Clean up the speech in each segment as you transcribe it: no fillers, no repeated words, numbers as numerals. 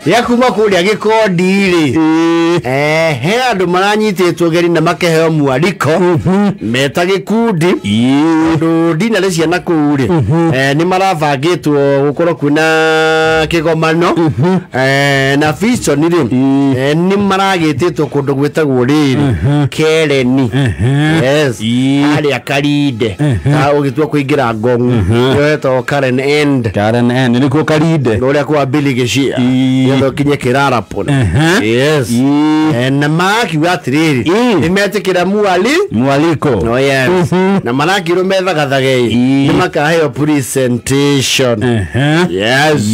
Ya kuma kũrĩa Gĩkondi-rĩ, he andũ maranyitĩtwo ũgeni na makĩheo mwariko meta gĩkundi tondũ ndinarĩ ciana kũu rĩ, nĩ marabangĩtwo gũkorwo kwĩna kĩgomano, na Vision rĩ, nĩ maragĩtĩtwo kũndũ gwĩtagwo rĩrĩ Kereni, yes, harĩa Karinde, ũgĩtua kũingĩra Ngong, nĩyo ĩtagwo Karen End. Karen End nĩkuo Karinde, ũrĩa kwa Billy Gĩcia nĩgetha ũkinye Kĩrarapon. Yes. Na marakiuga atĩrĩrĩ, nĩmetĩkĩra mwaliko. Oh, yes. Na marakirwo methagathage nĩ makaheo presentation. Yes.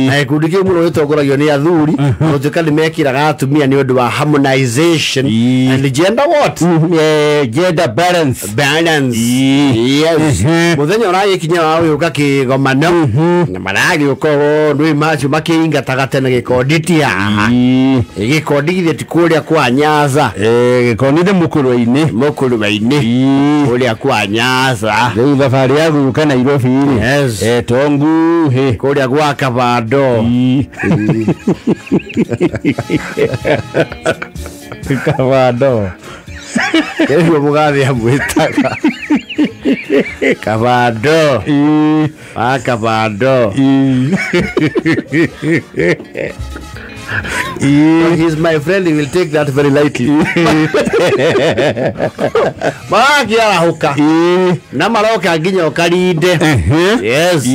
Na gĩkundi kĩu mũno gĩtongoragio nĩ athuri, gũtuĩka nĩ mekĩraga atumia nĩ ũndũ wa harmonization and gender what? Gender balance. Balance. Yes. Mũthenya ũragĩkinya wa gũka kĩgomano na maragĩũka ũũ nĩ macio makĩingataga tene gĩkondi ti haha. Gĩkondi githĩ ti kũrĩa kwa Nyanza. Gĩkondi nĩ mũkũrwe-inĩ. Mũkũrwe-inĩ. Kũrĩa kwa Nyanza. Rĩu thabarĩ ya gũka Nairobi rĩ. Yes. Tonguhĩ. Kũrĩa gwa Kabando. Kabando. Kĩrĩa mũgathe amwĩtaga Kabando. Wa Kabando. He's my friend, he will take that very lightly. Marakĩarahũka na maroka nginya Ũkarinde. Yes.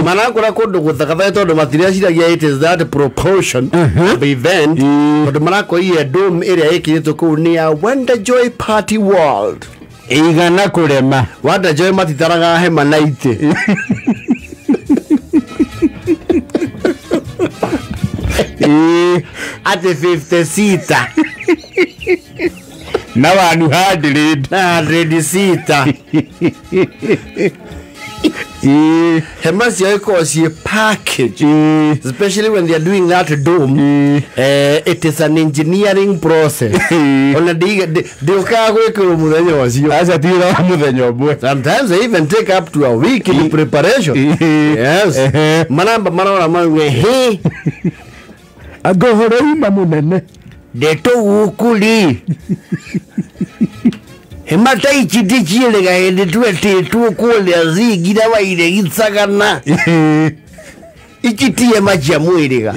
Marakora kũndũ gũthaka tondũ matireciragia it is that proportion of event, tondũ marakorire dome ĩrĩa ĩkĩrĩtwo kũu nĩ ya Wonder Joy Party World. Igana kũrema. Wonder Joy matitaraga hema na itĩ. Ati 56 na 100 na 106. Hema ciao ikoragwo ciĩ package, especially when they are doing that dome. It is an engineering process. Ona ndĩũkaga gwĩkĩrwo mũthenya ũcio. Aca ti wĩra wa mũthenya ũmwe. Sometimes they even take up to a week in preparation. Yes. Maramba marora mauge he anga ũhoro uma mũnene ndeto gũkũ rĩ, hema ta ici ndiciĩrĩga hĩndĩ twetĩtwo kũrĩa zingira waire gicagana. Ici ti hema cia mwĩrĩga.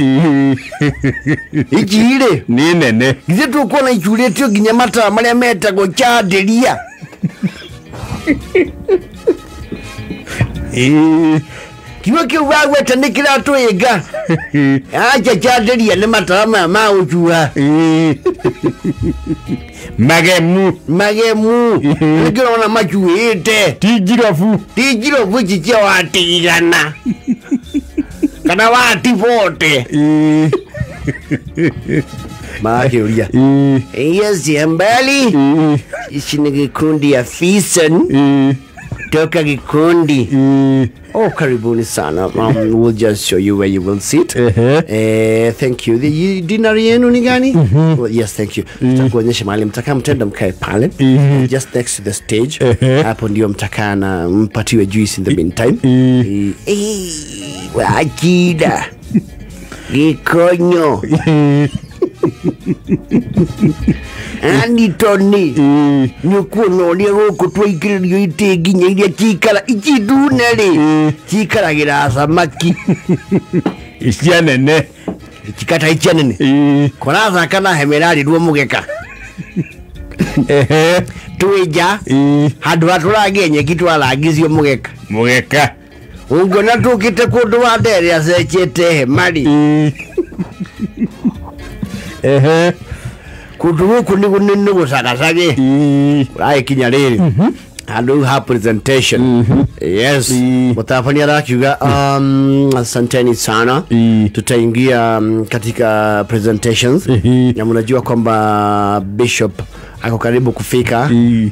Ici rĩ nĩ nene. Githĩ tũkuona icurĩtio nginya matawa marĩa metagwo chandelier. Kiugo kĩu wagweta nĩ kĩratwĩnga. Acha chandelier nĩ matawa maya ma gũcuha. Magemu. Magemu. Nĩngĩrona macuhĩte. Ti njirobu. Ti njirobu ici cia watigana kana watibote. Marakĩũria yes, mbali ici nĩ gĩkundi ya Vision toka Gikundi. Oh, karibuni sana. We'll just show you where you will sit. Thank you. The dinner yenu ni gani? Well, yes, thank you. Tutakuonyesha mahali mtakaa, mtenda mkae pale. Just next to the stage. Hapo ndio mtakaa na mpatiwe juice in the meantime. Akida. Gikonyo. Anitoni. Nĩũkuona ũrĩa gũkũ twaingĩrĩrio itĩ nginya iria cikara ici ndune rĩ cikaragĩra thamaki icia nene cikata icia nene kũrathaka na hema ĩrarĩrwo mũgeka twĩ nja handũ ha tũrangie nyeki twarangicio mũgeka mũgeka ũngĩona tũkĩte kũndũ wa ndere acecete hema rĩ kũndũ gũkũ nĩ gũcagacage ũragĩkinya rĩrĩ handũ ha presentation. Yes. Mũtabania arakiuga asanteni sana, tutaingia katika presentations. Na mnajua kwamba Bishop ako karibu kufika,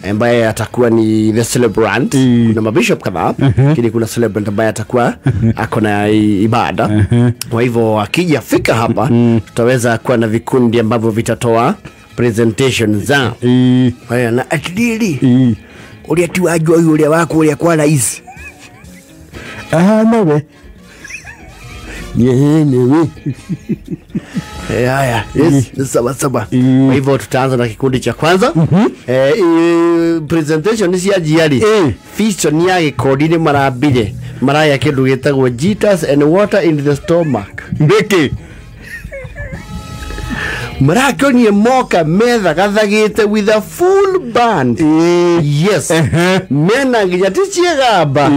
ambaye atakuwa ni the celebrant. Kuna mabishop kadhaa, lakini kuna celebrant ambaye atakuwa ako na ibada. Kwa hivyo akija fika hapa tutaweza kuwa na vikundi ambavyo vitatoa presentation zao. Kwa hiyo na atlili uria ti wajua uria wako uria kwa rais. Ahana we. Nyewe. Haya, yes, sawa sawa. Kwa hivyo tutaanza na kikundi cha kwanza. Presentation ni cia njiari. Feature ni ya gikundi ni marambire maraya kindu gitagwo jitters and water in the stomach. Niki marakionie moka methagathagite with a full band. Yes. Mena nginya ti ciĩgamba,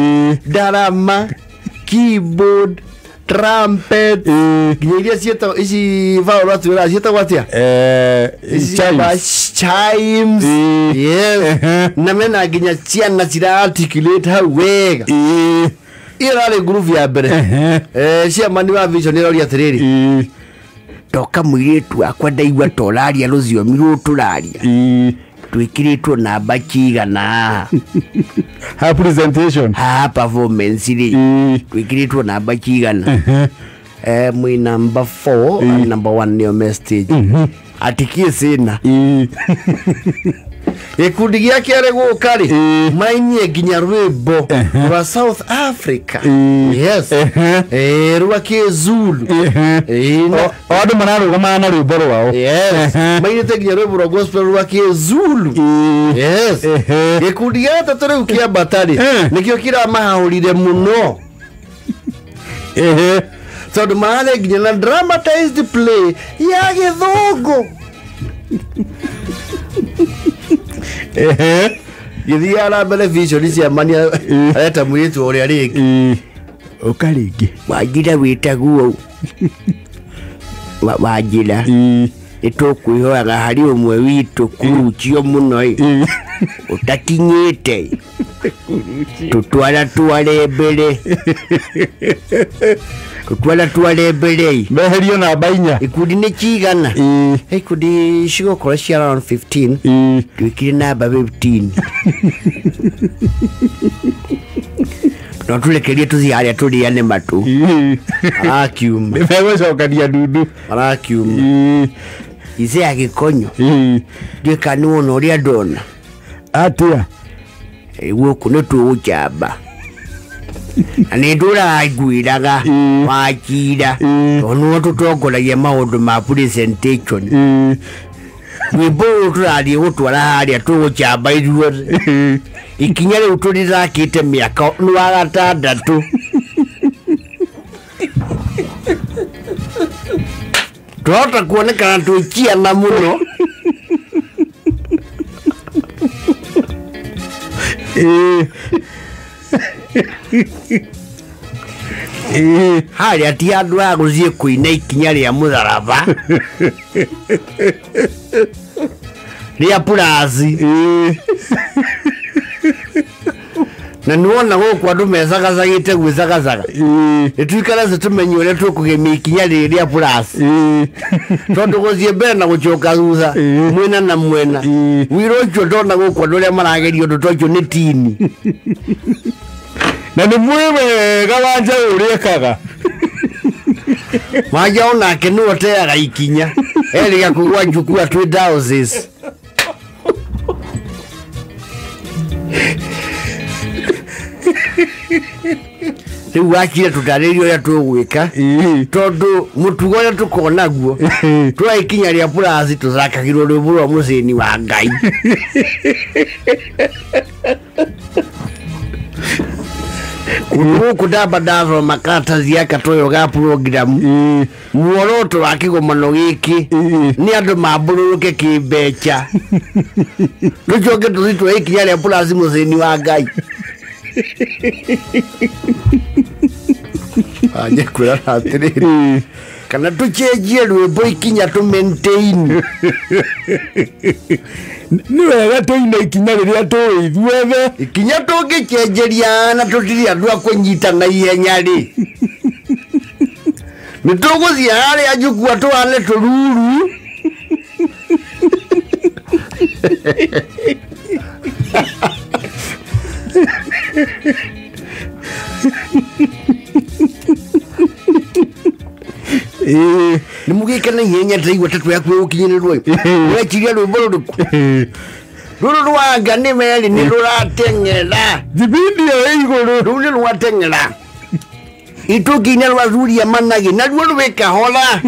ndarama, keyboard, trumpet, nginya iria ciĩtagwo ici Paul atwĩraga ciĩtagwo atĩa? Chimes. Chimes. Yes. Na mena nginya ciana cira articulate hau wega. Iyo rarĩ ngurubu ya mbere. Ciamani wa Vision ĩroria atĩrĩrĩ, ndoka mũirĩtu wakwa ndaigua ta ũraria rũthiomi rũrũ tũraria twĩkĩrĩtwo namba cigana ha presentation ha performance rĩ twĩkĩrĩtwo namba cigana mwĩ number 4 and number 1 nĩyo message atikie sina gĩkundi gĩa kerĩ gũka rĩ mainie nginya rwĩmbo rwa South Africa. Yes. Rwa Kĩzulu. O andũ mararũgama na rwĩmbo rwao. Yes. Mainĩte nginya rwĩmbo rwa gospel rwa Kĩzulu. Yes. Gĩkundi gĩa gatatũ rĩu kĩambata rĩ nĩkĩo kĩramahahũrire mũno tondũ mararĩ nginya na dramatized play ya Gĩthũngũ. Gĩthiaga na mbere Vision ciamania areta mũirĩtu ũrĩa rĩngĩ. Ũka rĩngĩ. Wanjira wĩtagwo Wanjira nĩtũkwĩhoyaga harĩ ũmwe witũ kũrutio mũno ĩ ũtakinyĩte tũtwara tware mbere tũtwara tware mbere meherio namba 4. Ikundi nĩ cigana? Ikundi cigũkorwo cia around 15. Twĩkire namba 15. No tũrekerie tũthiĩ harĩa tũrĩane matũ. Arakiuma. Nĩmegũcokania ndundu. Arakiuma. Ice ya gĩkonyo. Ndiũĩ kana nĩwona ũrĩa ndona. Atĩa? Gũkũ nĩ tũgũcamba. Na nĩ ndũranguĩraga Wachira tondũ nĩwe tũtongoragia maũndũ ma presentation. Rwĩmbo rũrũ tũrathiĩ gũtwara harĩa tũgũcamba ithuothe. Ikinya rĩu tũrĩthakĩte mĩaka nĩ wa gatandatũ. Twahota kuonekana twĩ ciana mũno. Harĩa ti andũ a gũthiĩ kũina ikinya rĩa mũtharaba rĩa purasi. Na nĩwona gũkũ andũ mecagacagĩte gwĩcagacaga. Nĩtũikare thĩ tũmenye ũrĩa tũkũgemia ikinya rĩrĩ rĩa purasi tondũ gũthiĩ mbere na gũcoka thutha mwena na mwena. Wĩra ũcio ndona gũkũ andũ arĩa marageria ũndũ ta ũcio nĩ tini. Na nĩ mwĩ wega Wanja ũrĩa ekaga. Wanja onake nĩwe ũteaga ikinya erĩga kũgwa njukua twĩ diocese. Rĩu Wachira tũtarĩrie ũrĩa tũgwĩka tondũ mũtugo ũrĩa tũkoragwo naguo twa ikinya rĩa purasi tũthakagĩrwo rwĩmbo rwa mũcĩni wa Ngai. Gũkũ ndamba ndathoma karatathi gaka toyo ga program muoroto wa kĩgomano gĩkĩ nĩ andũ mambũrũrũke kĩmbeca tũcoke tũthiĩ tuoe ikinya rĩa purasi mũcĩni wa Ngai. Anje kwĩra atĩrĩrĩ kana tũcenjie rwĩmbo ikinya tũ maintain. Nĩ wega tũine ikinya rĩrĩa tũĩ ithuothe. Ikinya tũngĩcenjeria na tũtirĩ andũ a kũnyita na ihenya rĩ nĩ tũgũthiĩ harĩa njukua tũhane tũruru. Nĩ mũgĩke na ihenya ndĩraigua ta twĩ gũkinyĩrĩrwo. Ũreciria rwĩmbo rũrĩkũ? Rũrũ rwa Anga nĩ merĩ nĩ rũrateng'era. Thibindi ĩyo ĩ igũrũ. Rũu nĩ rwateng'era. Itũngi-inĩ rwa athuri a managĩ naruo rwĩ kahora.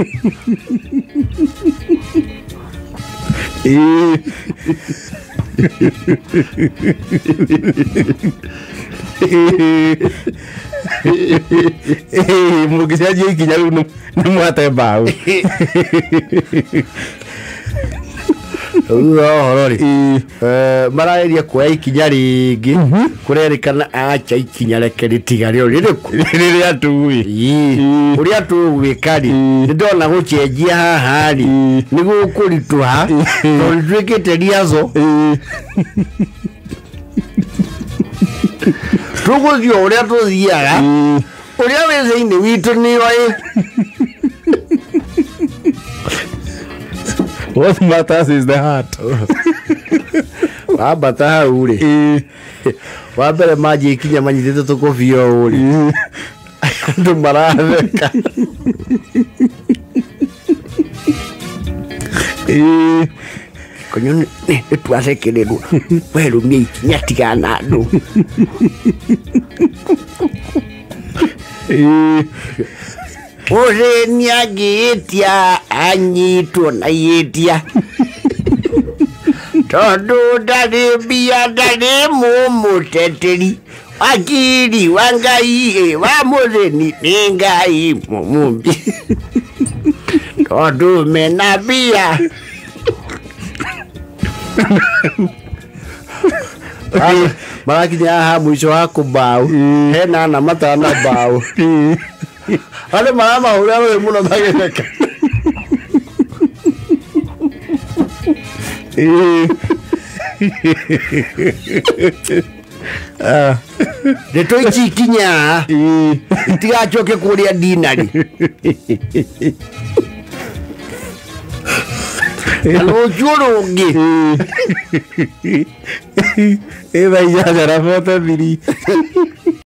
Mũngĩcenjia ikinya rĩu nĩ mwate mbaũ. Rĩu ũhoro rĩ, marageria kuoya ikinya rĩngĩ kũrerĩkana acha ikinya reke rĩtigare o rĩrĩkũ rĩrĩa tũĩ. Ũrĩa tũgwĩka rĩ, nĩ ndona gũcenjia haha rĩ nĩ gũkũritũha tondũ nĩtuĩkĩte riaco. Tũgũthiĩ o ũrĩa tũthiaga, ũrĩa wĩ thĩinĩ witũ nĩoĩ. What matters is the heart. Wambata hau rĩ, wa mbere manjia ikinya manyitĩte tũkũbia ũũ rĩ, andũ maratheka. Konyo nĩ twathekererwo, we rũmia ikinya tigana na andũ. Ũrĩmi angĩĩtia anyitwo na ihĩtia tondũ ndarĩ mbia ndarĩ mũmũteteri wakiri wa Ngai wa mũthĩni nĩ Ngai mũmũmbi tondũ mena mbia. Marakinya haha mũico wa kũmbaũ hena ana matana mbaũ andũ maramahũra rũĩ mũno magĩtheka. Ndeto ici ikinya itigacoke kũrĩa ndinari na rũciũ rũngĩ. Ĩ thaa inyanya na 43.